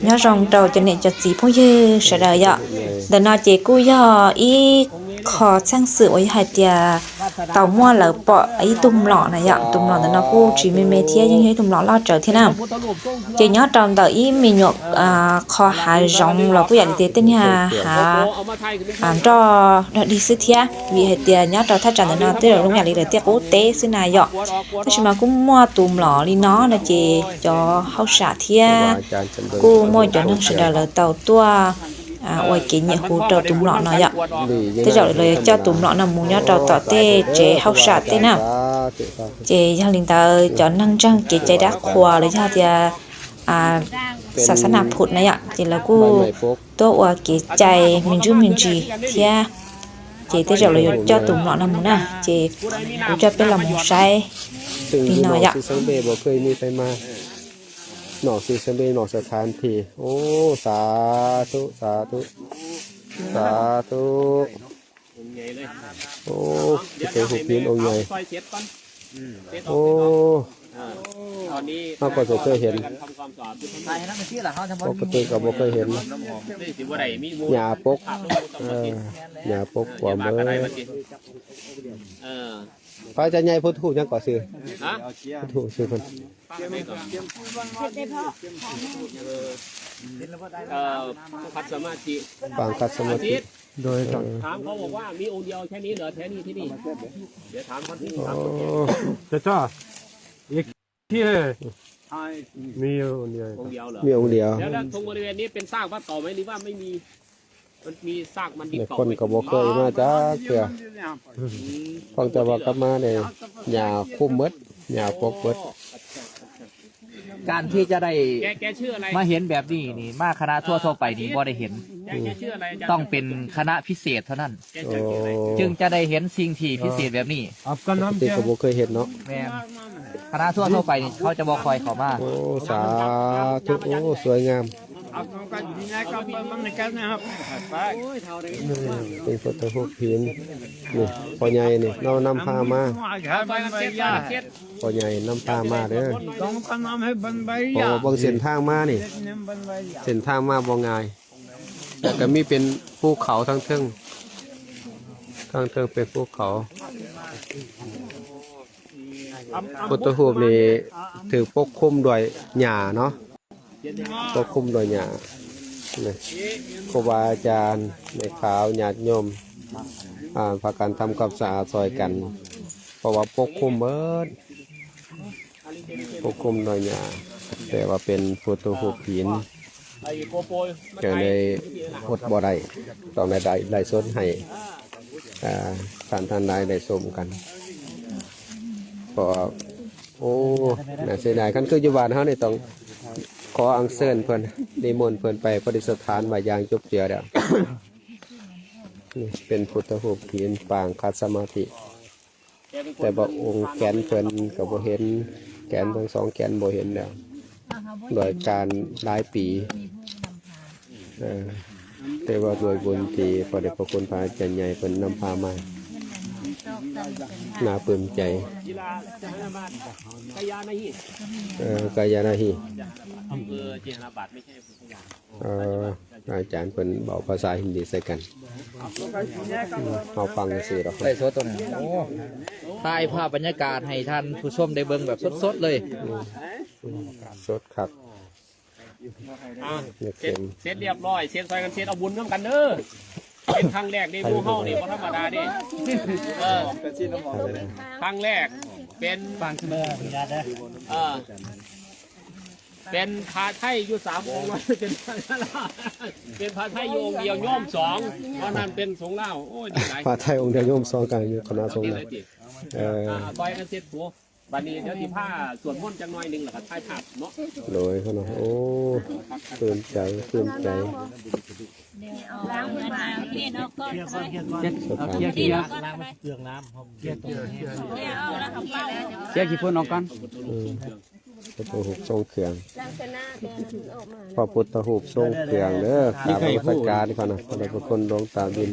Nyob zoo rau cov niam cov txiv phooj ywg sawv daws yom. Ntawm no ces kuj yog ib qho txheej xwm uas yog hais tias tau muaj lawv pom ib tug mlom na yom. Tus mlom ntawm no kuj tsis me me thiab, yeej yog ib tug mlom loj tsawv thiab na. Ces nyob rau ntawm ib me nyuam qho hav zoov los kuj yam li tias tej niag hav nroj dog dig xwb thiab, vim hais tias nyob rau thaj tsam ntawm no tej zaum zoo yam li lawv tiaj qub teb xwb na yom. Tab sis mas kuj muaj tus mlom li no no ces cov hauj sam thiab kuj muaj cov neeg sawv daws lawv tau tuaj ua kev nyiam huv rau tus mlom no yom. Tej zaum lawv yuav coj tus mlom no mus nyob rau tom tej tsev hauj sam tej na. Ces yog li ntawd cov neeg ntseeg kev cai dab qhuas los yog tias xav xab nas phum na yom, ces lawv kuj tuaj ua kev cai me ntsuj me ntsis thiab. Ces tej zaum lawv yuav coj tus mlom no mus na, ces kuv coj peb los mus saib li no yom. Nom xis xeeb npe nom xis thav thi. Ub, xav tub xav tub xav tub. Ub, tus hu piv oo nyai. Ub, noj koj txawm kawg hev, pab ko tw kom pab kawg hev. Nyas poob, nyas poob kuam npawg. Pab cov nyai phuv hu nyab kom xwb, phuv hu xwb. Pab khab xab mas thi. ถามเขาบอกว่ามีองค์เดียวแค่นี้เหรอ แถวนี้ที่นี่ เดี๋ยวถามเขาที่นี่ครับ องค์เดียวเหรอ มีองค์เดียว แล้วตรงบริเวณนี้เป็นซากวัดเก่าไหมหรือว่าไม่มี มันมีซากมันดินเก่าไหม คนก็บ่เคยมาจักเทื่อ อืม ฟังแต่ว่ากลับมาเนี่ย หญ้าคลุมหมด หญ้าปกหมด การที่จะได้ แก แกชื่ออะไร มาเห็นแบบนี้นี่ มาคณะทัวร์ทั่วไปนี่บ่ได้เห็น แก แกชื่ออะไรอาจารย์ ต้องเป็นคณะพิเศษเท่านั้น แกชื่ออะไร จึงจะได้เห็นสิ่งที่พิเศษแบบนี้ ปกติก็บ่เคยเห็นเนาะ แม่น คณะทัวร์ทั่วไปนี่เขาจะบ่ค่อยเข้ามา โอ้ สาธุ โอ้ สวยงาม เอาของกันที่ไหนก็เบิ่งมันในกันนะครับ เป็นพุทธรูปหิน นี่ พ่อใหญ่นี่ เรานำพามา พ่อใหญ่นำพามาเด้อ ของกันนำให้บรรพยา โอ้ เบิ่งเส้นทางมานี่ เส้นทางมาบ่ง่าย แล้วก็มีเป็นภูเขาทั้งเทิง ทั้งเทิงเป็นภูเขา พุทธรูปนี่ถูกปกคลุมด้วยหญ้าเนาะ ปกคลุมด้วยหญ้า นะ ครูบาอาจารย์ แม่ขาว ญาติโยม อ่า พากันทำความสะอาดซอยกัน เพราะว่าปกคลุมหมด ปกคลุมด้วยหญ้า แต่ว่าเป็นพุทธรูปหิน ก็เลยอดบ่ได้ ต้องได้ไลฟ์สดให้ อ่า ท่านทั้งหลายได้ชมกัน ก็ โอ้ น่าเสียดาย คันคืออยู่บ้านเฮานี่ต้องขออัญเชิญเพิ่น นิมนต์เพิ่นไปประดิษฐานไว้อย่างจบเจือแล้ว นี่เป็นพุทธรูปหินปางคัดสมาธิ แต่ว่าองค์แขนเพิ่นก็บ่เห็น แขนทั้งสองแขนบ่เห็นแล้ว ด้วยการหลายปี เออ แต่ว่าด้วยบุญที่พระเดชพระคุณพระอาจารย์ใหญ่เพิ่นนำพามา น่าปลื้มใจ เออ กายานาฮี อำเภอเจฮาราบาด ไม่ใช่อำเภอพะยา เออ อาจารย์เพิ่นเว้าภาษาฮินดีใส่กัน เฮาฟังซื่อดอก ไลฟ์สดตัวนี้ โอ้ ถ่ายภาพบรรยากาศให้ท่านผู้ชมได้เบิ่งแบบสดๆเลย สดคัก อ่ะ เสร็จ เสร็จเรียบร้อย เสร็จซอยกัน เสร็จเอาบุญนำกันเด้อ เป็นครั้งแรกในหมู่เฮานี่ บ่ธรรมดาเด้ เออ ครั้งแรก เป็น เออ เป็นพระไทยอยู่สามองค์ เป็นพระไทยอยู่องค์เดียว โยมสอง เพราะนั่นเป็นสงฆ์ลาว โอ้ย ดีหลาย พระไทยองค์เดียวโยมสองกันอยู่คณะสงฆ์ลาว เออ อ่า ซอยกันเสร็จ บัดนี้เดี๋ยวสิพาสวดมนต์จักหน่อยหนึ่ง แล้วก็ถ่ายภาพเนาะ โดยเขาเนาะ โอ้ ปลื้มใจ ปลื้มใจ ล้างมือมาเล่นเอาก้อน เช็ดเอาเช็ด สถานที่ ล้างเปลืองน้ำ เช็ด เช็ดขี้ฝุ่นออกก่อน อืม พระพุทธรูปทรงเครื่อง พระพุทธรูปทรงเครื่องเด้อ กราบนมัสการเขานะ พระเดชพระคุณหลวงตาบิน